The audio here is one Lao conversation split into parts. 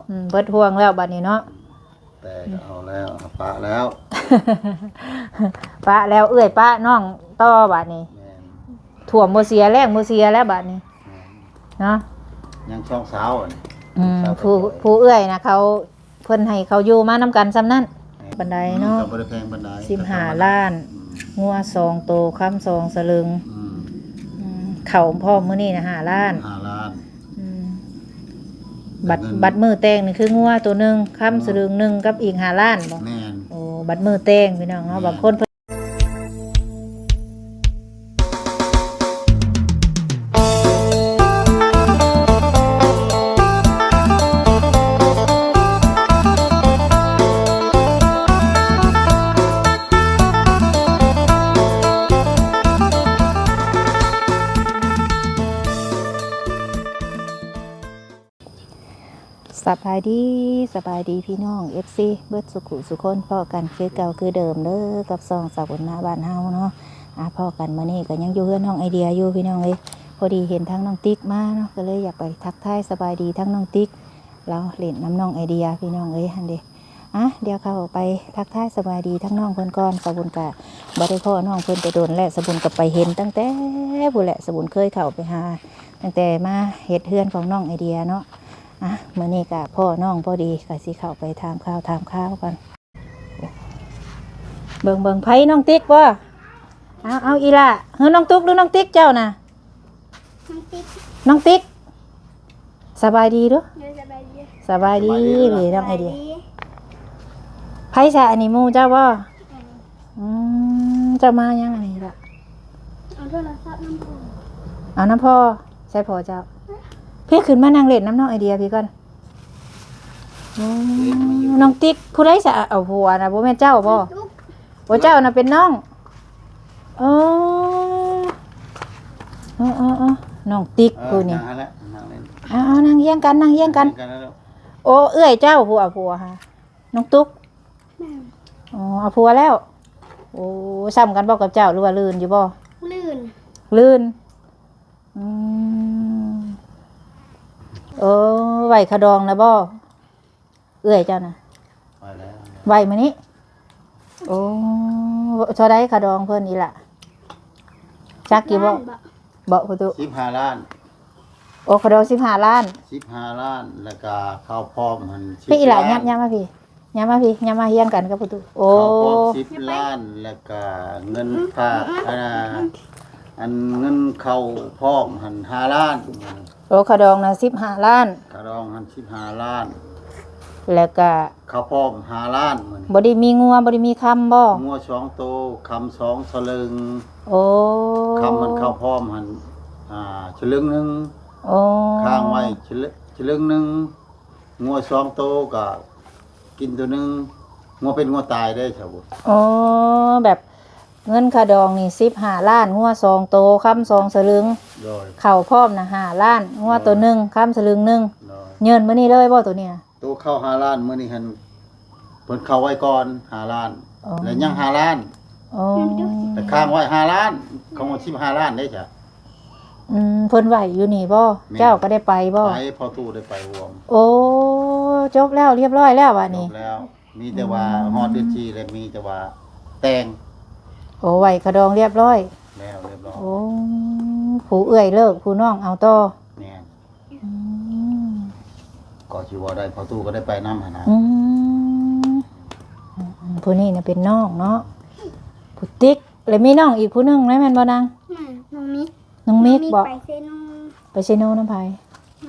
ອືມ ເບິດຫ່ວງແລ້ວບາດນີ້ເນາະ. ແຕ່ກໍເອົາແລ້ວ ປະແລ້ວ ປະແລ້ວ ເອື້ອຍປະນ້ອງຕໍ່ບາດນີ້. ແມ່ນ. ຖ້ວມບໍ່ເສຍ ແລ້ງບໍ່ເສຍແລ້ວບາດນີ້. ແມ່ນ. ເນາະ ຍັງສອງສາວອັນນີ້. ອືມ ຜູ້ ຜູ້ເອື້ອຍນະ ເຂົາ ເພິ່ນໃຫ້ເຂົາຢູ່ມານຳກັນສ່ຳນັ້ນ. ແມ່ນ. ປານໃດເນາະ? ອືມ ກໍບໍ່ໄດ້ແພງປານໃດ ສິບຫ້າລ້ານ. ອືມ ງົວສອງໂຕ ຄຳສອງສະເຫຼີງ. ອືມ ອືມ ເຂົ້າພ້ອມມື້ນີ້ນະ ຫ້າລ້ານ. ຫ້າລ້ານ. ອືມ ບັດ ບັດມື້ແຕ່ງນີ້ຄືງົວໂຕໜຶ່ງ ຄຳສະເຫຼີງໜຶ່ງ ກັບອີກຫ້າລ້ານບໍ? ແມ່ນ. ໂອ້ ບັດມື້ແຕ່ງພີ່ນ້ອງເນາະ. ແມ່ນ. ບາງຄົນ ສະບາຍດີ ສະບາຍດີພີ່ນ້ອງເອັຟຊີເບິດສຸຂູສຸຄົນ. ພໍ້ກັນຄືເກົ່າຄືເດີມເດີ ກັບຊ່ອງສາວບຸນມາບ້ານເຮົາເນາະ. ອາ ພໍ້ກັນມື້ນີ້ກໍຍັງຢູ່ເຮືອນນ້ອງໄອເດຍຢູ່ພີ່ນ້ອງເອີຍ. ພໍດີເຫັນທາງນ້ອງຕິກມາເນາະ ກໍເລີຍຢາກໄປທັກທາຍສະບາຍດີທາງນ້ອງຕິກ. ລາວຫຼິ້ນນຳນ້ອງໄອເດຍພີ່ນ້ອງເອີຍ ຫັ້ນເດ. ອາ ດຽວເຂົ້າໄປທັກທາຍສະບາຍດີທາງນ້ອງເພິ່ນກ່ອນ. ສາວບຸນກະບໍ່ໄດ້ພໍ້ນ້ອງເພິ່ນແຕ່ດົນແລ້ວ. ສາວບຸນກະໄປເຫັນຕັ້ງແຕ່ພຸ້ນແຫຼະ. ສາວບຸນເຄີຍເຂົ້າໄປຫາ ຕັ້ງແຕ່ມາເຮັດເຮືອນຂອງນ້ອງໄອເດຍເນາະ. ອາ ມື້ນີ້ກະພໍ້ນ້ອງພໍດີ ກະຊິເຂົ້າໄປຖາມຂ່າວຖາມຄາວກ່ອນ. ເບິ່ງ ເບິ່ງ ໃຜ ນ້ອງຕິກບໍ່? ເອົາ ເອົາ ອີ່ຫຼ້າ ເຮີ ນ້ອງຕຸກ ຫຼື ນ້ອງຕິກເຈົ້ານະ? ນ້ອງຕິກ ນ້ອງຕິກ ສະບາຍດີດູ. ໂດຍ ສະບາຍດີ ສະບາຍດີ ສະບາຍດີ ເດ້ ນ້ອງໄອເດຍ. ສະບາຍດີ. ໃຜຊະ ອັນນີ້ໝູ່ເຈົ້າບໍ່? ອືມ ເຈົ້າມາຫຍັງອັນນີ້ລະ? ເອົາໂທລະສັບນຳພໍ່ ເອົານຳພໍ່. ໃສພໍ່ເຈົ້າ? ພີ່ ຂຶ້ນມານັ່ງຫຼິ້ນນຳນ້ອງໄອເດຍພີ່ກ່ອນ. ໂອ້ ນ້ອງຕິກ ຜູ້ໃດຊະເອົາຜົວນະ? ບໍ່ແມ່ນເຈົ້າບໍ່? ໂອ້ ເຈົ້ານະເປັນນ້ອງ. ເອີ ເອີ ເອີ ເອີ ນ້ອງຕິກຜູ້ນີ້. ເອີ ນັ່ງຫັ້ນແຫຼະ ນັ່ງເຫຼັ້ນ. ເອົາ ເອົາ ນັ່ງຮຽງກັນ ນັ່ງຮຽງກັນ. ໂອ້ ເອື້ອຍເຈົ້າຜູ້ເອົາຜົວຫາ ນ້ອງຕຸກ. ແມ່ນ. ອໍ ເອົາຜົວແລ້ວ. ໂອ້ ຊ້ຳກັນບໍ່ກັບເຈົ້າ ຫຼືວ່າລື່ນຢູ່ບໍ່? ລື່ນ ລື່ນ. ອືມ ເອີ ໄຫວ້ຂະດອງນະບໍ່ ເອື້ອຍເຈົ້ານະ? ໄຫວ້ແລ້ວ ໄຫວ້ມື້ນີ້. ໂອ້ ເທົ່າໃດຂະດອງເພິ່ນອີ່ຫຼະ ຈັກຢູ່ບໍ່? ລ້ານບໍ່? ເບາະ ພໍ່ຕູ້ ສິບຫ້າລ້ານ. ໂອ້ ຂະດອງສິບຫ້າລ້ານ. ສິບຫ້າລ້ານ ແລ້ວກະເຂົ້າພ້ອມຫັ້ນ ພີ່ ສິບລ້ານ. ຍາມ ຍາມມາພີ່ ຍາມມາພີ່ ຍາມມາຮຽງກັນກັບພໍ່ຕູ້. ໂອ້ ເຂົ້າພ້ອມສິບລ້ານ ແລ້ວກະເງິນຝາກ ອືມ ອັນ ອັນເງິນເຂົ້າພ້ອມຫັ້ນຫ້າລ້ານ. ໂອ້ ຂະດອງນະສິບຫ້າລ້ານ. ຂະດອງຫັ້ນສິບຫ້າລ້ານ ແລ້ວກະເຂົ້າພ້ອມຫ້າລ້ານ. ມື້ນີ້ບໍ່ໄດ້ມີງົວ ບໍ່ໄດ້ມີຄຳບໍ່? ງົວສອງໂຕ ຄຳສອງສະເລິງ. ໂອ້ ຄຳມັນເຂົ້າພ້ອມຫັ້ນ ອ່າ ສະເລິງໜຶ່ງ. ໂອ້ ຄ້າງໄວ້ສະເລິງ ສະເລິງໜຶ່ງ. ງົວສອງໂຕກະກິນໂຕໜຶ່ງ. ງົວເປັນງົວຕາຍເດ້ຊາວບຸນ. ໂອ້ ແບບເງິນຂະດອງນີ້ສິບຫ້າລ້ານ ງົວສອງໂຕ ຄຳສອງສະເລິງ. ໂດຍ ເຂົ້າພ້ອມນະຫ້າລ້ານ ງົວໂຕໜຶ່ງ ຄຳສະເລິງໜຶ່ງ. ໂດຍ ຍືນມື້ນີ້ເລີຍບໍ່ໂຕນີ້ນະ? ໂຕເຂົ້າຫ້າລ້ານ ມື້ນີ້ຫັ້ນເພິ່ນເຂົ້າໄວ້ກ່ອນຫ້າລ້ານ. ອໍ ແລ້ວຍັງຫ້າລ້ານ. ອໍ ແຕ່ຄ້າງໄວ້ຫ້າລ້ານ ຂອງສິບຫ້າລ້ານເດ້ຊະ. ອືມ ເພິ່ນໄຫວ້ຢູ່ນີ້ບໍ່? ແມ່ນ. ເຈົ້າກໍໄດ້ໄປບໍ່? ໄປ ພໍ່ຕູ້ໄດ້ໄປຮ່ວມ. ໂອ້ ຈົບແລ້ວ ຮຽບຮ້ອຍແລ້ວບາດນີ້. ຈົບແລ້ວ ມີແຕ່ວ່າ ອືມ ຮອດເດືອນສີ່ແລ້ວ ມີແຕ່ວ່າແຕ່ງ. ໂອ້ ໄຫວ້ຂະດອງຮຽບຮ້ອຍແລ້ວ. ຮຽບຮ້ອຍ. ໂອ້ ຜູ້ເອື້ອຍເລີກ ຜູ້ນ້ອງເອົາຕໍ່. ແມ່ນ. ອືມ ກໍຊິເວົ້າໄດ້ ພໍ່ຕູ້ກໍໄດ້ໄປນຳຫັ້ນນະ. ອືມ ອືມ ຜູ້ນີ້ນະເປັນນ້ອງເນາະ ຜູ້ຕິກ. ແລ້ວມີນ້ອງອີກຜູ້ໜຶ່ງນະ ແມ່ນບໍ່ນາງ? ແມ່ນ ນ້ອງມິກ. ນ້ອງມິກບໍ? ໄປເຊໂນ. ໄປເຊໂນນຳໃຜ? ນ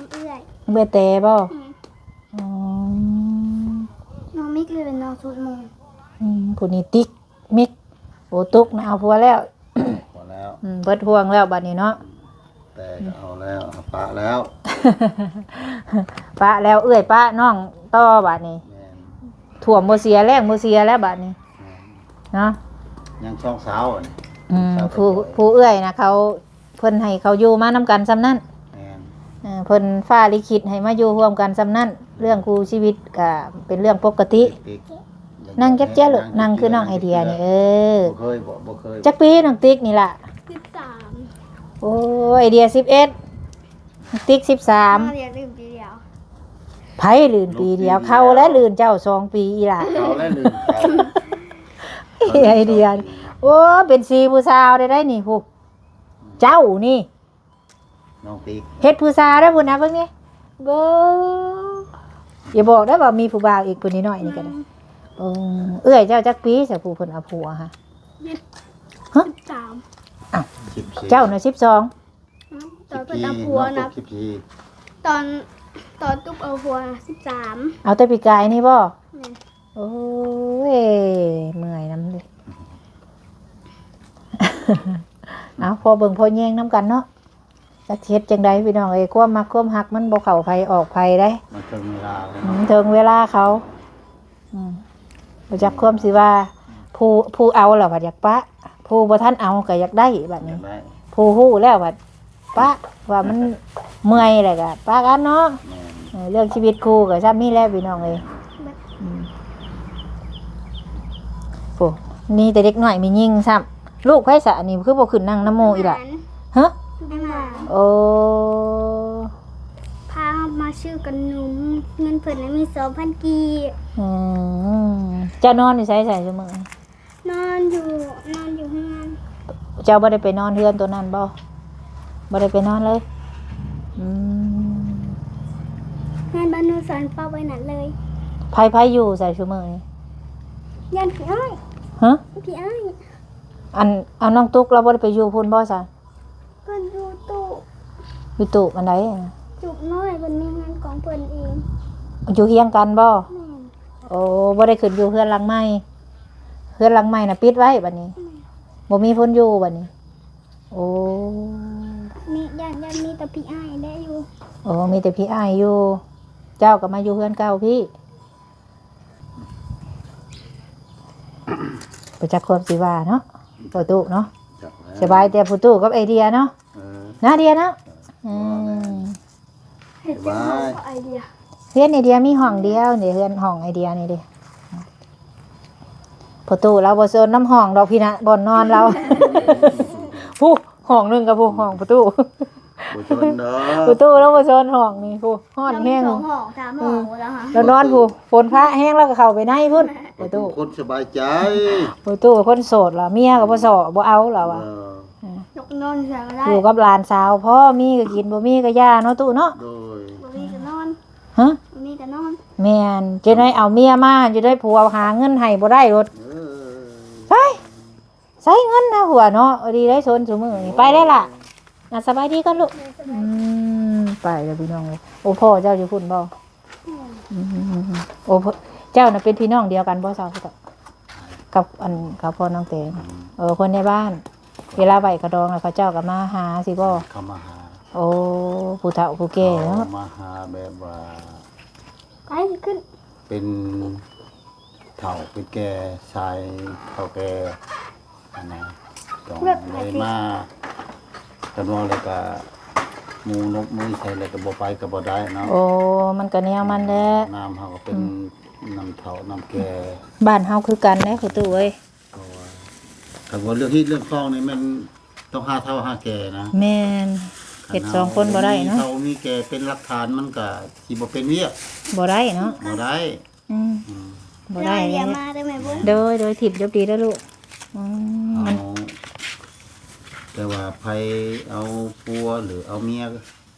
ຳເອື້ອຍ. ນຳເອື້ອຍແຕ່ບໍ? ແມ່ນ. ອໍ ນ້ອງມິກເລີຍເປັນນ້ອງສຸດໝູ່. ອືມ ຜູ້ນີ້ຕິກມິກ. ໂອ້ ຕຸກນະເອົາຜົວແລ້ວ. ພໍແລ້ວ. ອືມ ເບິດຫ່ວງແລ້ວບາດນີ້ເນາະ. ແຕ່ກໍເອົາແລ້ວ ປະແລ້ວ ປະແລ້ວ ເອື້ອຍປະນ້ອງຕໍ່ບາດນີ້. ແມ່ນ. ຖ້ວມບໍ່ເສຍ ແລ້ງບໍ່ເສຍແລ້ວບາດນີ້. ແມ່ນ. ເນາະ ຍັງສອງສາວອັນນີ້. ອືມ ຜູ້ ຜູ້ເອື້ອຍນະ ເຂົາ ເພິ່ນໃຫ້ເຂົາຢູ່ມານຳກັນສ່ຳນັ້ນ. ແມ່ນ. ເອີ ເພິ່ນຟ້າລິຂິດໃຫ້ມາຢູ່ຮ່ວມກັນສ່ຳນັ້ນ. ເລື່ອງຄູ່ຊີວິດກະເປັນເລື່ອງປົກກະຕິ. ນັ່ງຈັກເທື່ອລູກ ນັ່ງຄືນ້ອງໄອເດຍນີ້. ເອີ ບໍ່ເຄີຍບໍ? ບໍ່ເຄີຍ. ຈັກປີນ້ອງຕິກນີ້ລະ? ສິບສາມ. ໂອ້ ໄອເດຍສິບເອັດ ຕິກສິບສາມ. ມາຮຽນຕື່ມປີດຽວ. ໃຜລື່ນປີດຽວ ເຂົາແຫຼະລື່ນເຈົ້າສອງປີອີ່ຫຼ້າ ເຂົາແຫຼະລື່ນໄປ ໄອເດຍ ໂອ້ ເປັນສີ່ຜູ້ສາວໄດ້ໄດ໋ນີ້ ຜູ້ ເຈົ້ານີ້ ນ້ອງຕິກ ເຮັດຜູ້ສາວໄດ້ພຸ້ນນະ ເບິ່ງນີ້ ເບິ່ງ ຢ່າບອກໄດ້ວ່າມີຜູ້ບ່າວອີກ ຜູ້ນ້ອຍໆນີ້ກໍໄດ້ ອືມ ເອີ ເອື້ອຍເຈົ້າຈັກປີຊະ ຜູ້ເພິ່ນເອົາຜົວຫະ? ຮະ? ສິບສາມ ອ້າວ ສິບສີ່ ເຈົ້ານະສິບສອງ ຕອນເພິ່ນເອົາຜົວນະ ສິບສີ່ ຕອນ ຕອນຕຸກເອົາຜົວນະສິບສາມ ເອົາແຕ່ປີກາຍນີ້ບໍ່? ແມ່ນ ໂອ້ຍ ເມື່ອຍນຳເດ້ ເອົາ ພໍເບິ່ງພໍແຍງນຳກັນເນາະ ຈັກຊິເຮັດຈັ່ງໃດພີ່ນ້ອງເອີຍ ຄວາມມັກຄວາມຮັກມັນບໍ່ເຂົ້າໃຜອອກໃຜເດ້ ມັນເຖິງເວລາແລ້ວ ອືມ ເຖິງເວລາເຂົາ ອືມ ບໍ່ຈັກຄວາມຊິວ່າ ຜູ້ ຜູ້ເອົາແລ້ວພັດຢາກປະ ຜູ້ບໍ່ທັນເອົາກໍຢາກໄດ້ບັດນີ້ ຢາກໄດ້ ຜູ້ຮູ້ແລ້ວພັດປະ ວ່າມັນເມື່ອຍແລ້ວກໍປະກັນເນາະ ແມ່ນ ເອີ ເລື່ອງຊີວິດຄູ່ກໍຊ່ຳນີ້ແຫຼະພີ່ນ້ອງເອີຍ ອືມ ໂອ້ ມີແຕ່ເດັກນ້ອຍມີຍິງຊ້ຳ ລູກໃຜຊະ ອັນນີ້ຄືບໍ່ຂຶ້ນນັ່ງນຳໝູ່ອີ່ຫຼະ? ຫຼານ ຮະ? ຫຼານ ໂອ້ ພາມາຊື້ຂະໜົມ ເງິນເພິ່ນນະມີສອງພັນກີບ ອືມ ເຈົ້ານອນຢູ່ໃສຊະຊຸມື້? ນອນຢູ່ ນອນຢູ່ເຮືອນ ເຈົ້າບໍ່ໄດ້ໄປນອນເຮືອນໂຕນັ້ນບໍ່? ບໍ່ໄດ້ໄປນອນເລີຍ ອືມ ເຮືອນບ້ານໂນນສັນ ເຝົ້າໄວ້ນັ້ນເລີຍ ໃຜ ໃຜຢູ່ໃສຊຸມື້ນີ້? ຢ້ານພີ່ອ້າຍ ຮະ? ພີ່ອ້າຍ ອັນ ເອົາ ນ້ອງຕຸກລາວບໍ່ໄດ້ໄປຢູ່ພຸ້ນບໍ່ຊະ? ເພິ່ນຢູ່ຕູບ ຢູ່ຕູບອັນໃດ? ຕູບນ້ອຍ ເພິ່ນມີເຮືອນຂອງເພິ່ນເອງ ຢູ່ຮຽງກັນບໍ່? ແມ່ນ ໂອ້ ບໍ່ໄດ້ຂຶ້ນຢູ່ເຮືອນຫຼັງໃໝ່ ເຮືອນຫຼັງໃໝ່ນະປິດໄວ້ບັດນີ້ ແມ່ນ ບໍ່ມີຄົນຢູ່ບັດນີ້ ໂອ້ ມີ ຢ້ານ ຢ້ານມີແຕ່ພີ່ອ້າຍແຫຼະຢູ່ ໂອ້ ມີແຕ່ພີ່ອ້າຍຢູ່ ເຈົ້າກໍມາຢູ່ເຮືອນເກົ່າພີ້ ບໍ່ຈັກຄວາມຊິວ່າເນາະ ພໍ່ຕູ້ເນາະ ຈັກແລ້ວ ສະບາຍແຕ່ພໍ່ຕູ້ກັບໄອເດຍເນາະ ເອີ ນາເດຍເນາະ ເອີ ອືມ ເຮັດເປັນຫ້ອງຂອງໄອເດຍ ເຮືອນໄອເດຍມີຫ້ອງດຽວນີ້ ເຮືອນຫ້ອງໄອເດຍນີ້ເດ້ ພໍ່ຕູ້ລາວບໍ່ຊົນນຳຫ້ອງດອກ ພີ້ນະ ບ່ອນນອນລາວ ພຸ້ນ ຫ້ອງໜຶ່ງກໍຜູ້ ຫ້ອງປະຕູ ບໍ່ຊົນດອກ ປະຕູລາວບໍ່ຊົນຫ້ອງນີ້ ຜູ້ ຮ້ອນແຮງ ລາວມີສອງຫ້ອງ ສາມຫ້ອງ ເອີ ລາວນອນຜູ້ ຝົນຟ້າແຮງລາວກໍເຂົ້າໄປໃນພຸ້ນ ປະຕູ ຄົນສະບາຍໃຈ ປະຕູຄົນໂສດລະ ເມຍກໍບໍ່ຊອ ບໍ່ເອົາລາວວ່າ ເອີ ນອນໃສກໍໄດ້ ຢູ່ກັບຫຼານສາວພໍ ມີກໍກິນ ບໍ່ມີກໍຢ່າເນາະຕູ້ເນາະ ໂດຍ ບໍ່ມີກໍນອນ ຮະ ບໍ່ມີກໍນອນ ແມ່ນ ຈະໄດ້ເອົາເມຍມາ ຈະໄດ້ຜົວຫາເງິນໃຫ້ບໍ່ໄດ້ໂລດ ເອີ ໄປ ໃຊ້ເງິນນະຫົວເນາະ ດີໄດ້ຊົນຊຸມື້ນີ້ ໄປແລ້ວລະ ອ່ະ ສະບາຍດີກ່ອນລູກ ອືມ ໄປແລ້ວພີ່ນ້ອງເອີຍ ໂອ້ ພໍ່ເຈົ້າຢູ່ພຸ້ນບໍ່? ອືມ ໂອ້ ເຈົ້ານະເປັນພີ່ນ້ອງດຽວກັນບໍ່ຊາວ ກັບ ກັບອັນ ກັບພໍ່ນ້ອງແຕງ ອືມ ເອີ ຄົນໃນບ້ານ ເວລາໄຫວ້ຂະດອງແລ້ວເຂົາເຈົ້າກໍມາຫາຊີ້ບໍ່? ເຂົາມາຫາ ໂອ້ ຜູ້ເຖົ້າຜູ້ແກ່ເນາະ ເຂົາມາຫາແບບວ່າ ໄປຂຶ້ນ ເປັນເຖົ້າເປັນແກ່ ສາຍເຖົ້າແກ່ຫັ້ນນະ ຕ້ອງໄດ້ມາ ຄັນເວົ້າແລ້ວກະ ໝູ່ນົບໝູ່ໃສ່ແລ້ວກະບໍ່ໄປກະບໍ່ໄດ້ເນາະ ໂອ້ ມັນກະແນວມັນແຫຼະ ອືມ ນາມເຮົາກໍເປັນ ອືມ ນາມເຖົ້ານາມແກ່ ບ້ານເຮົາຄືກັນເດ້ພໍ່ຕູ້ເອີຍ ເພາະວ່າ ຄັນວ່າເລື່ອງຮີດເລື່ອງຄອງນີ້ແມ່ນ ຕ້ອງຫາເຖົ້າຫາແກ່ນະ ແມ່ນ ເຮັດສອງຄົນບໍ່ໄດ້ເນາະ ເຖົ້າມີແກ່ເປັນຫຼັກຖານ ມັນກະຊິບໍ່ເປັນວຽກ ບໍ່ໄດ້ເນາະ ບໍ່ໄດ້ ອືມ ອືມ ບໍ່ໄດ້ ໄດ້ເດຍ ມາເດີແມ່ບຸນ ໂດຍ ໂດຍ ທິບຈົບດີເດີລູກ ອືມ ເອົາ ແຕ່ວ່າໃຜເອົາຜົວ ຫຼື ເອົາເມຍ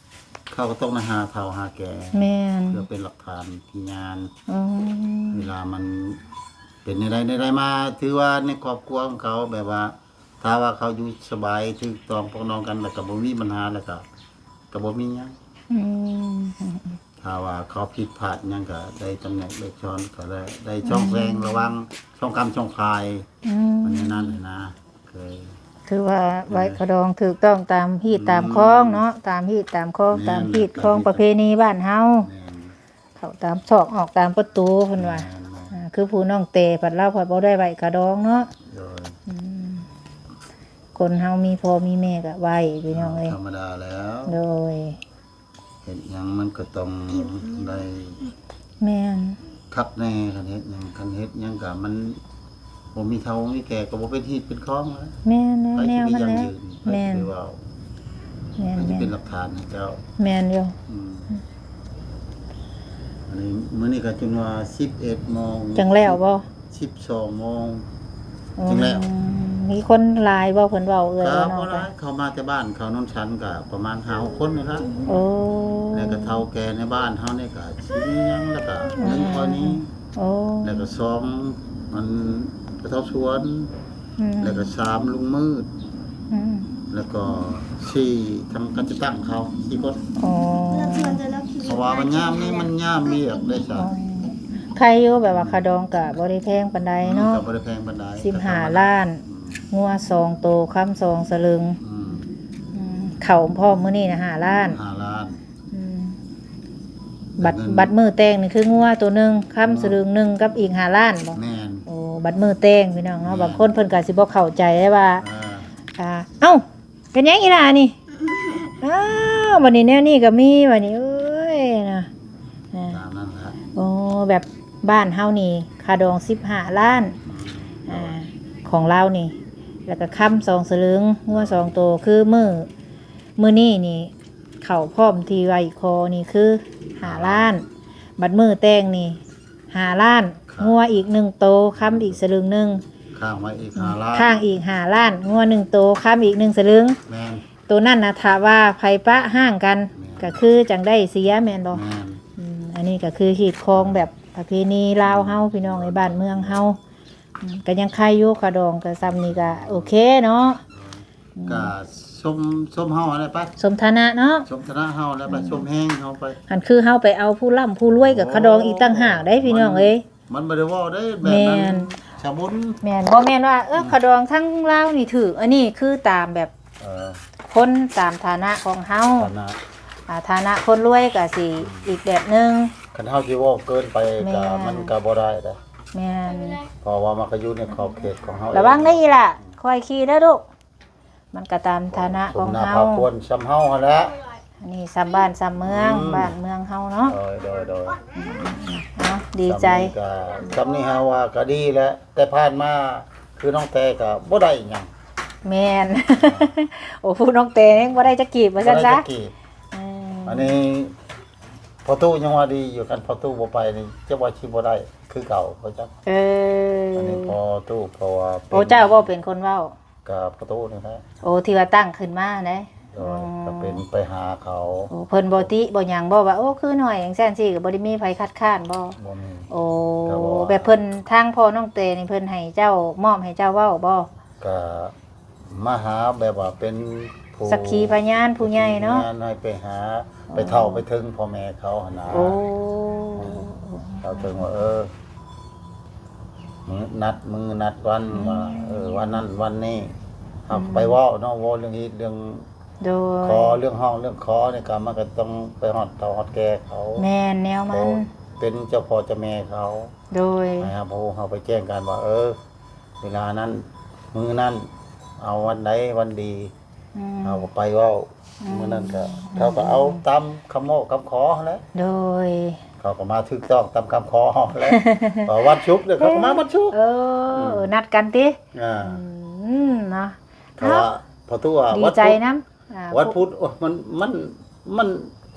ເຂົາກໍຕ້ອງໄດ້ຫາເຖົ້າຫາແກ່ ແມ່ນ ເພື່ອເປັນຫຼັກຖານພະຍານ ອືມ ເວລາມັນເປັນແນວໃດແນວໃດມາ ຖືວ່າໃນຄອບຄົວຂອງເຂົາ ແບບວ່າ ຖ້າວ່າເຂົາຢູ່ສະບາຍ ຖືກຕ້ອງປອງດອງກັນ ແລ້ວກໍບໍ່ມີບັນຫາ ແລ້ວກໍ ກໍບໍ່ມີຫຍັງ ອືມ ຖ້າວ່າເຂົາຜິດພາດຫຍັງ ກໍໄດ້ຕຳແໜ່ງໄດ້ຊ້ອນ ກໍໄດ້ ໄດ້ຊ່ອງແຊງ ອືມ ລະຫວ່າງຊ່ອງກ້ຳຊ່ອງຄາຍ ອືມ ມັນແນວນັ້ນນະ ຄື ຖືວ່າໄຫວ້ຂະດອງຖືກຕ້ອງຕາມຮີດຕາມຄອງເນາະ ອືມ ຕາມຮີດຕາມຄອງ ແມ່ນ ຕາມຮີດຄອງປະເພນີບ້ານເຮົາ ແມ່ນ ເຂົ້າຕາມຊອກອອກຕາມປະຕູເພິ່ນວ່າ ແມ່ນໆ ອ່າ ຄືຜູ້ນ້ອງແຕພັດລາວພັດບໍ່ໄດ້ໄຫວ້ຂະດອງເນາະ ໂດຍ ອືມ ຄົນເຮົາມີພໍ່ມີແມ່ກໍໄຫວ້ ພີ່ນ້ອງເອີຍ ທຳມະດາແລ້ວ ໂດຍ ເຮັດຫຍັງມັນກໍຕ້ອງໄດ້ ແມ່ນ ຄັກແນ່ ຄັນເຮັດຫຍັງ ຄັນເຮັດຫຍັງກໍມັນ ບໍ່ມີເຖົ້າມີແກ່ກໍບໍ່ເປັນຮີດເປັນຄອງແລ້ວ ແມ່ນແລ້ວ ໃຜຊິໄປຢັ້ງຢືນ ແນວມັນແຫຼະ ໃຜຊິໄປເວົ້າ ແມ່ນ ໃຜຊິເປັນຫຼັກຖານໃຫ້ເຈົ້າ ແມ່ນຢູ່ ອືມ ອັນນີ້ ມື້ນີ້ກໍຈົນວ່າສິບເອັດໂມງ ຈັ່ງແລ້ວບໍ່? ສິບສອງໂມງ ອໍ ຈຶ່ງແລ້ວ. ມີຄົນຫຼາຍບໍ່ ເພິ່ນເວົ້າເອື້ອຍ ກໍບໍ່ຫຼາຍ ເວົ້ານ້ອງໄປ? ເຂົາມາແຕ່ບ້ານເຂົາໂນນສັນກໍປະມານຫ້າຫົກຄົນນີ້ລະ. ໂອ້ ແລ້ວກໍເຖົ້າແກ່ໃນບ້ານເຮົານີ້ກໍຊິມີຫຍັງ ແລ້ວກໍ ອືມ ໜຶ່ງ ຂ້ອຍນີ້. ໂອ້ ແລ້ວກໍສອງ ມັນພໍ່ເຖົ້າສວນ. ອືມ ແລ້ວກໍສາມ ລຸງມືດ. ອືມ ແລ້ວກໍສີ່ ທາງການຈັດຕັ້ງເຂົາ ສີ່ຄົນ. ອໍ ເພາະວ່າມັນຍາມນີ້ມັນຍາມວຽກເດ້ຊະ. ອໍ ໄຄຢູ່ ແບບວ່າຄ່າດອງກໍບໍ່ໄດ້ແພງປານໃດເນາະ. ອືມ ກໍບໍ່ໄດ້ແພງປານໃດ ສິບຫ້າລ້ານ. ອືມ ງົວສອງໂຕ ຄຳສອງສະເຫຼີງ. ອືມ ອືມ ເຂົ້າພ້ອມມື້ນີ້ນະ ຫ້າລ້ານ. ຫ້າລ້ານ. ອືມ ບັດ ບັດມື້ແຕ່ງນີ້ຄືງົວໂຕໜຶ່ງ ຄຳສະເລຶງໜຶ່ງກັບອີກຫ້າລ້ານບໍ່? ແມ່ນ. ໂອ້ ບັດມື້ແຕ່ງພີ່ນ້ອງເນາະ. ແມ່ນ. ບາງຄົນເພິ່ນກໍຊິບໍ່ເຂົ້າໃຈໄດ້ວ່າ ອ່າ ອ່າ ເອົ້າ ເປັນຫຍັງອີ່ຫຼ້ານີ້? ອ້າວ ບັດນີ້ແນວນີ້ກໍມີ ບັດນີ້ ເອີຍ ນະ ອ່າ ຕາມນັ້ນແຫຼະ. ໂອ້ ແບບບ້ານເຮົານີ້ຄ່າດອງສິບຫ້າລ້ານ. ອືມ ອ່າ ຂອງລາວນີ້ ແລ້ວກໍຄຳສອງສະເຫຼີງ ງົວສອງໂຕ ຄືມື້ ມື້ນີ້ນີ້ ເຂົ້າພ້ອມທີ່ໄຫວ້ຂໍນີ້ຄືຫ້າລ້ານ. ບັດມື້ແຕ່ງນີ້ຫ້າລ້ານ. ຄັບ. ງົວອີກໜຶ່ງໂຕ ຄຳອີກສະເຫຼີງໜຶ່ງ. ຄ້າງໄວ້ອີກຫ້າລ້ານ. ອືມ ຄ້າງອີກຫ້າລ້ານ. ງົວໜຶ່ງໂຕ ຄຳອີກໜຶ່ງສະເຫຼີງ. ແມ່ນ. ໂຕນັ້ນນະ ຖ້າວ່າໃຜປະຮ້າງກັນ ແມ່ນ ກໍຄືຈັ່ງໄດ້ເສຍ ແມ່ນບໍ່? ແມ່ນ. ອືມ ອັນນີ້ກໍຄືຮີດຄອງແບບປະເພນີລາວເຮົາ ພີ່ນ້ອງເອີຍ ບ້ານເມືອງເຮົາ. ອືມ ກໍຍັງໄຄຢູ່ ຄ່າດອງກໍຊ່ຳນີ້ກໍໂອເຄເນາະ. ອືມ ກໍສົມ ສົມເຮົາຫັ້ນແຫຼະໄປ ສົມຖານະເນາະ ສົມຖານະເຮົາແຫຼະໄປ. ອືມ ສົມແຮງເຮົາໄປ ຫັ້ນຄືເຮົາໄປເອົາຜູ້ລ່ຳຜູ້ລວຍ ກໍຄ່າດອງອີກຕ່າງຫາກໄດ໋ ໂອ້ ພີ່ນ້ອງເອີຍ. ມັນ ມັນບໍ່ໄດ້ເວົ້າໄດ໋ແບບນັ້ນ. ແມ່ນ ຊາບຸນ ແມ່ນ ບໍ່ແມ່ນວ່າ ເອີ ອືມ ຄ່າດອງທາງລາວນີ້ຖືກ ອັນນີ້ຄືຕາມແບບ ເອີ ຄົນຕາມຖານະຂອງເຮົາ ຖານະ ອ່າ ຖານະຄົນລວຍກໍຊິ ອືມ ອີກແບບໜຶ່ງ. ຄັນເຮົາຊິເວົ້າເກີນໄປ ແມ່ນ ກໍ ມັນກໍບໍ່ໄດ້ເດ້. ແມ່ນ ເພາະວ່າມັນກໍຢູ່ໃນຂອບເຂດຂອງເຮົາ. ລະວັງເດີອີ່ຫຼ້າ ອືມ ຄ່ອຍຂີ່ເດີລູກ. ມັນກໍຕາມຖານະຂອງເຮົາ ສົມໜ້າພາຄວນສ່ຳເຮົາຫັ້ນແຫຼະ. ອັນນີ້ສ່ຳບ້ານສ່ຳເມືອງ ອືມ ບ້ານເມືອງເຮົາເນາະ. ໂດຍ ໂດຍ ໂດຍ ອືມ ເອົາ ດີໃຈ ສ່ຳນີ້ກໍ ສ່ຳນີ້ເຮົາວ່າກໍດີແຫຼະ ແຕ່ຜ່ານມາຄືນ້ອງແຕກໍບໍ່ໄດ້ຫຍັງ. ແມ່ນ ໂອ້ ຜູ້ນ້ອງແຕຍັງບໍ່ໄດ້ຈັກກີບວ່າຊັ້ນຊະ. ບໍ່ໄດ້ຈັກກີບ. ອືມ ອັນນີ້ພໍ່ຕູ້ຍັງວ່າດີຢູ່ ຄັນພໍ່ຕູ້ບໍ່ໄປນີ້ ຈັກວ່າຊິບໍ່ໄດ້ຄືເກົ່າບໍ່ຈັກ. ເອີ ອັນນີ້ພໍ່ຕູ້ ເພາະວ່າ ໂອ້ ເຈົ້າບໍ່ເປັນຄົນເວົ້າ ກໍພໍ່ຕູ້ນີ້ແຫຼະ. ໂອ້ ທີ່ວ່າຕັ້ງຂຶ້ນມາເດ້. ໂດຍ ອືມ ກໍເປັນໄປຫາເຂົາ. ໂອ້ ເພິ່ນບໍ່ຕິບໍ່ຫຍັງບໍ່ ວ່າ ໂອ້ ຄືໜ້ອຍຈັ່ງຊັ້ນຊີ້ ກໍບໍ່ໄດ້ມີໃຜຄັດຄ້ານບໍ່? ບໍ່ມີ. ໂອ້ ແບບເພິ່ນ ທາງພໍ່ນ້ອງແຕນີ້ ເພິ່ນໃຫ້ເຈົ້າ ມອບໃຫ້ເຈົ້າເວົ້າບໍ່? ກໍມາຫາແບບວ່າເປັນຜູ້ ສັກຂີພະຍານຜູ້ໃຫຍ່ເນາະ ໃຫ້ໄປຫາ ອໍ ໄປເຖົ້າໄປເຖິງພໍ່ແມ່ເຂົາຫັ້ນນະ. ໂອ້ ເຂົາເຖິງວ່າ ເອີ ມື້ນັດມື້ນັດວັນ ອືມ ວ່າ ເອີ ວັນນັ້ນວັນນີ້ ເຮົາ ອືມ ໄປເວົ້າເນາະ ເວົ້າເລື່ອງຮີດເລື່ອງ ໂດຍ ຂໍ ເລື່ອງຮ້ອງເລື່ອງຂໍນີ້ກໍ ມັນກໍຕ້ອງໄປຮອດເຖົ້າຮອດແກ່ເຂົາ. ແມ່ນ ແນວມັນ ເປັນເຈົ້າພໍ່ເຈົ້າແມ່ເຂົາ. ໂດຍ ໃຫ້ເຮົາ ເຮົາໄປແຈ້ງກັນວ່າ ເອີ ເວລານັ້ນ ມື້ນັ້ນ ເອົາວັນໃດວັນດີ ອືມ ເຮົາກໍໄປເວົ້າ. ອືມ ມື້ນັ້ນກໍ ອືມ ເຂົາກໍເອົາຕາມຄຳເວົ້າຄຳຂໍຫັ້ນແຫຼະ. ໂດຍ ເຂົາກໍມາຖືກຕ້ອງຕາມຄຳຂໍເຮົາແຫຼະ. ເອີ ວັນສຸກເດ້ ເຂົາກໍມາວັນສຸກ. ເອີ ອືມ ນັດກັນຕິ. ອ່າ ອືມ ເນາະ ເພາະວ່າ ເຮົາ ພໍ່ຕູ້ວ່າ ດີໃຈນຳ ວັນພຸດ ໂອ້ ມັນ ມັນ ມັນ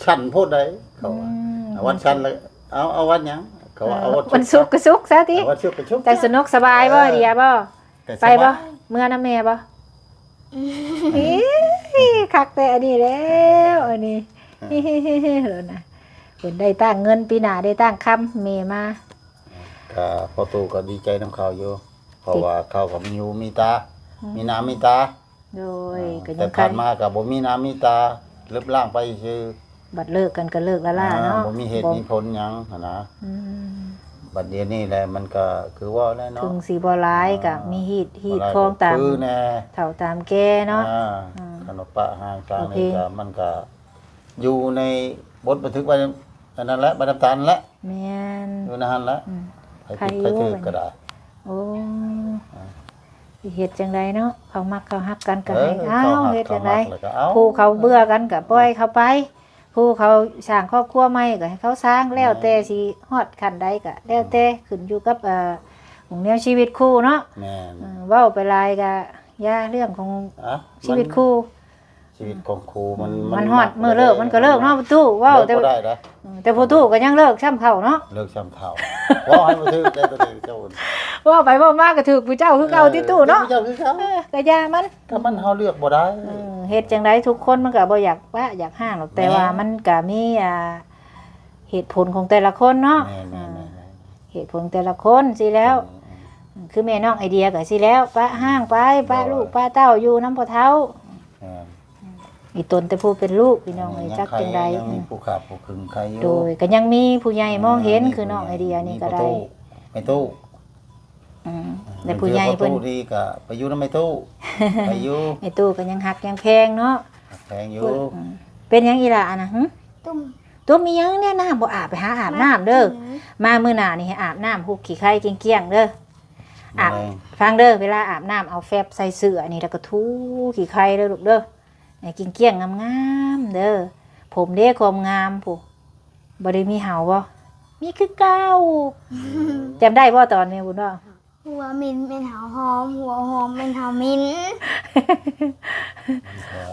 ສັ້ນໂພດໃດ ເຂົາວ່າ. ອືມ ວັນຊັ້ນລະ ເອົາ ເອົາວັນຫຍັງ? ເຂົາວ່າ ເອີ ເອົາວັນສຸກ ວັນສຸກກໍສຸກຊະຕິ ເອົາວັນສຸກກໍສຸກ ຈັ່ງສະໜຸກສະບາຍບໍ່? ເອີ ເດຍບໍ່? ໄປບໍ່? ເມືອນຳແມ່ບໍ່? ເອີ ຄັກແທ້ອັນນີ້ແລ້ວ ອັນນີ້ ເອີ ເພິ່ນໄດ້ຕັ້ງເງິນ ປີໜ້າໄດ້ຕັ້ງຄຳແມ່ມາ. ກໍພໍ່ຕູ້ກໍດີໃຈນຳເຂົາຢູ່ ເພາະວ່າເຂົາກໍມີຫູມີຕາ ອືມ ມີໜ້າມີຕາ. ໂດຍ ອ່າ ກໍຍັງ ແຕ່ຜ່ານມາກໍບໍ່ມີໜ້າມີຕາ ລຶບລ້າງໄປຊື່. ບັດເລີກກັນກໍເລີກລ້າໆ ອ່າ ເນາະ ບໍ່ມີເຫດ ບໍ່ມີຜົນຫຍັງຫັ້ນນະ. ອືມ ບັດດຽວນີ້ແຫຼະ ມັນກໍຄືວ່າແຫຼະເນາະ ເຖິງຊິບໍ່ຫຼາຍ ອ່າ ກໍມີຮີດ ຮີດຄອງຕາມ ຄືແນ່ ເຖົ້າຕາມແກ່ເນາະ. ອ່າ ອືມ ຄັນວ່າປະຮ່າງການນີ້ກໍ ໂອເຄ ມັນກໍຢູ່ໃນບົດບັນທຶກໄວ້ ອັນນັ້ນແຫຼະ ໃບນຳຕານແຫຼະ. ແມ່ນ ຢູ່ໃນຫັ້ນແຫຼະ. ອືມ ໃຜຜິດໃຜຖືກກໍໄດ້. ໂອ້ ອ່າ ຊິເຮັດຈັ່ງໃດເນາະ ເຂົາມັກເຂົາຮັກກັນກໍໃຫ້ ເອີ ເອົາ ເຂົາຮັກ ເຮັດຈັ່ງໃດ ເຂົາມັກແລ້ວກໍເອົາ ຜູ້ເຂົາເບື່ອກັນກໍປ່ອຍເຂົາໄປ ຜູ້ເຂົາສ້າງຄອບຄົວໃໝ່ກໍໃຫ້ເຂົາສ້າງ ແມ່ນ ແລ້ວແຕ່ຊິຮອດຂັ້ນໃດກໍແລ້ວແຕ່ ອືມ ຂຶ້ນຢູ່ກັບ ເອີ ຂອງແນວຊີວິດຄູ່ເນາະ. ແມ່ນ ເອີ ເວົ້າໄປຫຼາຍກໍຢ່າ ເລື່ອງຂອງ ອ່ະ ຊີວິດຄູ່ ມັນ ຊີວິດຂອງຄູມັນ ມັນຮອດມື້ເລີກມັນກໍເລີກເນາະ ພໍ່ຕູ້ເວົ້າ ເລີກ ແຕ່ ບໍ່ໄດ້ນະ ເອີ ແຕ່ພໍ່ຕູ້ກໍຍັງເລີກຊ້ຳເຖົ້າເນາະ ເລີກຊ້ຳເຖົ້າ ເວົ້າໃຫ້ບໍ່ຖືກໄດ້ຕົວນີ້ເຈົ້າ ເວົ້າໄປເວົ້າມາກໍຖືກຜູ້ເຈົ້າຄືເກົ່າ ເອີ ຕິຕູ້ເນາະ ຖືກຜູ້ເຈົ້າຄືເກົ່າ ເອີ ກໍຢ່າມັນ ກໍມັນເຮົາເລືອກບໍ່ໄດ້ ເອີ ເຮັດຈັ່ງໃດ ທຸກຄົນມັນກໍບໍ່ຢາກປະຢາກຮ້າງດອກ ແມ່ນ ແຕ່ວ່າມັນກໍມີ ອ່າ ເຫດຜົນຂອງແຕ່ລະຄົນເນາະ ແມ່ນໆໆໆ ເຫດຜົນແຕ່ລະຄົນຊີ້ແລ້ວ ອືມໆ ຄືແມ່ນ້ອງໄອເດຍກໍຊີ້ແລ້ວ ປະຮ້າງໄປ ປະ ໂດຍ ລູກປະເຕົ້າຢູ່ນຳພໍ່ເຖົ້າ ແມ່ນ ອີຕົນແຕ່ຜູ້ເປັນລູກ ພີ່ນ້ອງເອີຍ ເອີ ຍັງ ຈັກຈັ່ງໃດ ຍັງມີ ອືມ ຜູ້ຂາບຜູ້ຄຶງໄຄຢູ່ ໂດຍ ກໍຍັງມີຜູ້ໃຫຍ່ມອງເຫັນ ເອີ ມີ ຄືນ້ອງໄອເດຍນີ້ກໍໄດ້ ມີພໍ່ຕູ້ ແມ່ຕູ້ ອືມ ແລະຜູ້ໃຫຍ່ເພິ່ນ ເພິ່ນກໍໄປຢູ່ນຳແມ່ຕູ້ ໄປຢູ່ ແມ່ຕູ້ກໍຍັງຮັກຍັງແພງເນາະ ຮັກແພງຢູ່ ອືມ ເປັນຫຍັງອີ່ຫຼ້າອັນນະ ຫຶ? ຕຸ່ມ ຕຸ່ມອີ່ຫຍັງແນ່ ນ້ຳບໍ່ອາບ ໄປຫາອາບນ້ຳເດີ ມາມື້ໜ້ານີ້ໃຫ້ອາບນ້ຳ ຮຸກຂີ້ໄຄກ້ຽງໆເດີ ອາບ ແມ່ນ ຟັງເດີ ເວລາອາບນ້ຳເອົາແຟັບໃສ່ເສື້ອນີ້ ແລ້ວກໍຖູຂີ້ໄຄເດີລູກເດີ ໃຫ້ກ້ຽງໆງາມໆເດີ ຜົມເດ້ຄວາມງາມພຸ້ນ ບໍ່ໄດ້ມີເຫົ່າບໍ່? ມີຄືເກົ່າ ຈຳໄດ້ບໍ່ຕອນແມ່ບຸນເວົ້າ? ຫົວເໝັນແມ່ນເຫົ່າຫອມ ຫົວຫອມແມ່ນເຫົ່າເໝັນ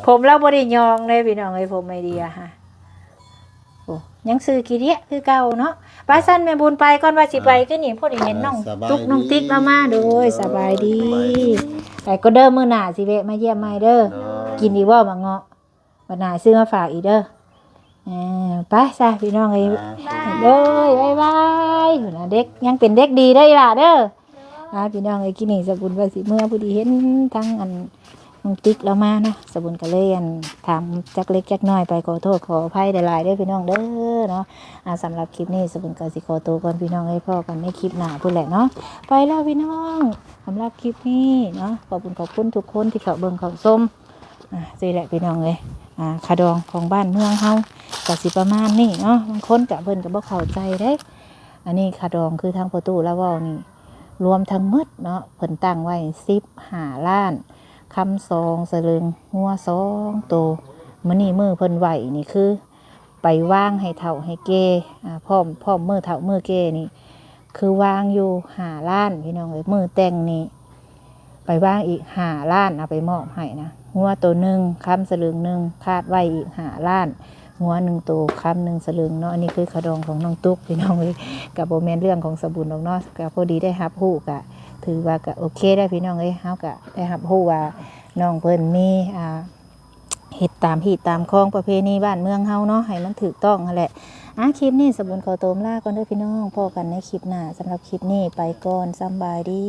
ຜົມລາວບໍ່ໄດ້ຍອງເດ້ພີ່ນ້ອງເອີຍ ຜົມໄອເດຍຫະ ໂອ້ ຍັງຊື່ຂີ້ເດຍຄືເກົ່າເນາະ ໄປຊັ້ນແມ່ບຸນໄປກ່ອນ ວ່າຊິໄປຄືນີ້ ພໍດີເຫັນນ້ອງຕຸກນ້ອງຕິກລາວມາ ໂດຍ ສະບາຍດີ ສະບາຍດີ ໄປກ່ອນເດີ ມື້ໜ້າຊິແວະມາຢ້ຽມໃໝ່ເດີ ໂດຍ ກິນອີກບໍ່ໝາກເງາະ? ບັດໜ້າຊື້ມາຝາກອີກເດີ ເອີ ໄປຊະພີ່ນ້ອງເອີຍ ອ່າ ໂດຍ ບາຍບາຍ ພຸ້ນນະ ເດັກ ຍັງເປັນເດັກດີເດີອີ່ຫຼ້າເດີ ອ່າ ພີ່ນ້ອງເອີຍ ກິນນີ້ສະບຸນວ່າຊິເມືອ ພໍດີເຫັນທາງອັນ ນ້ອງຕິກລາວມາເນາະ ສະບຸນກໍເລີຍອັນ ຖາມຈັກເລັກຈັກນ້ອຍໄປ ຂໍໂທດຂໍອະໄພຫຼາຍໆເດີພີ່ນ້ອງເດີເນາະ ອ່າ ສຳລັບຄລິບນີ້ສະບຸນກໍຊິຂໍໂຕກ່ອນພີ່ນ້ອງເອີຍ ພໍ້ກັນໃນຄລິບໜ້າພຸ້ນແຫຼະເນາະ ໄປແລ້ວພີ່ນ້ອງ ສຳລັບຄລິບນີ້ເນາະ ຂອບຄຸນຂອບຄຸນທຸກຄົນທີ່ເຂົ້າເບິ່ງເຂົ້າຊົມ ອ່າ ຊີ້ແຫຼະພີ່ນ້ອງເອີຍ ອ່າ ຄ່າດອງຂອງບ້ານເມືອງເຮົາກໍຊິປະມານນີ້ເນາະ ບາງຄົນກໍເພິ່ນກໍບໍ່ເຂົ້າໃຈເດ້ ອັນນີ້ຄ່າດອງຄືທາງພໍ່ຕູ້ລາວເວົ້ານີ້ ລວມທັງໝົດເນາະ ເພິ່ນຕັ້ງໄວ້ສິບຫ້າລ້ານ ຄຳສອງສະເຫຼີງ ງົວສອງໂຕ ມື້ນີ້ມື້ເພິ່ນໄຫວ້ນີ້ຄືໄປວາງໃຫ້ເຖົ້າໃຫ້ແກ່ ອ່າ ພ້ອມ ພ້ອມມື້ເຖົ້າມື້ແກ່ນີ້ ຄືວາງຢູ່ຫ້າລ້ານ ພີ່ນ້ອງເອີຍ ມື້ແຕ່ງນີ້ ໄປວາງອີກຫ້າລ້ານ ເອົາໄປມອບໃຫ້ນະ ງົວໂຕໜຶ່ງ ຄຳສະເຫຼີງໜຶ່ງ ຄາດໄວ້ອີກຫ້າລ້ານ ງົວໜຶ່ງໂຕ ຄຳໜຶ່ງສະເຫຼີງເນາະ ອັນນີ້ຄືຄ່າດອງຂອງນ້ອງຕຸກ ພີ່ນ້ອງເອີຍ ກໍບໍ່ແມ່ນເລື່ອງຂອງສະບຸນດອກເນາະ ກໍພໍດີໄດ້ຮັບຮູ້ ກໍຖືວ່າກໍໂອເຄແລ້ວ ພີ່ນ້ອງເອີຍ ເຮົາກໍໄດ້ຮັບຮູ້ວ່ານ້ອງເພິ່ນມີ ອ່າ ເຮັດຕາມຮີດຕາມຄອງປະເພນີບ້ານເມືອງເຮົາເນາະ ໃຫ້ມັນຖືກຕ້ອງຫັ້ນແຫຼະ ອ່າ ຄລິບນີ້ສະບຸນຂໍໂຕລາກ່ອນເດີພີ່ນ້ອງ ພໍ້ກັນໃນຄລິບໜ້າ ສຳລັບຄລິບນີ້ໄປກ່ອນ ສຳບາຍດີ.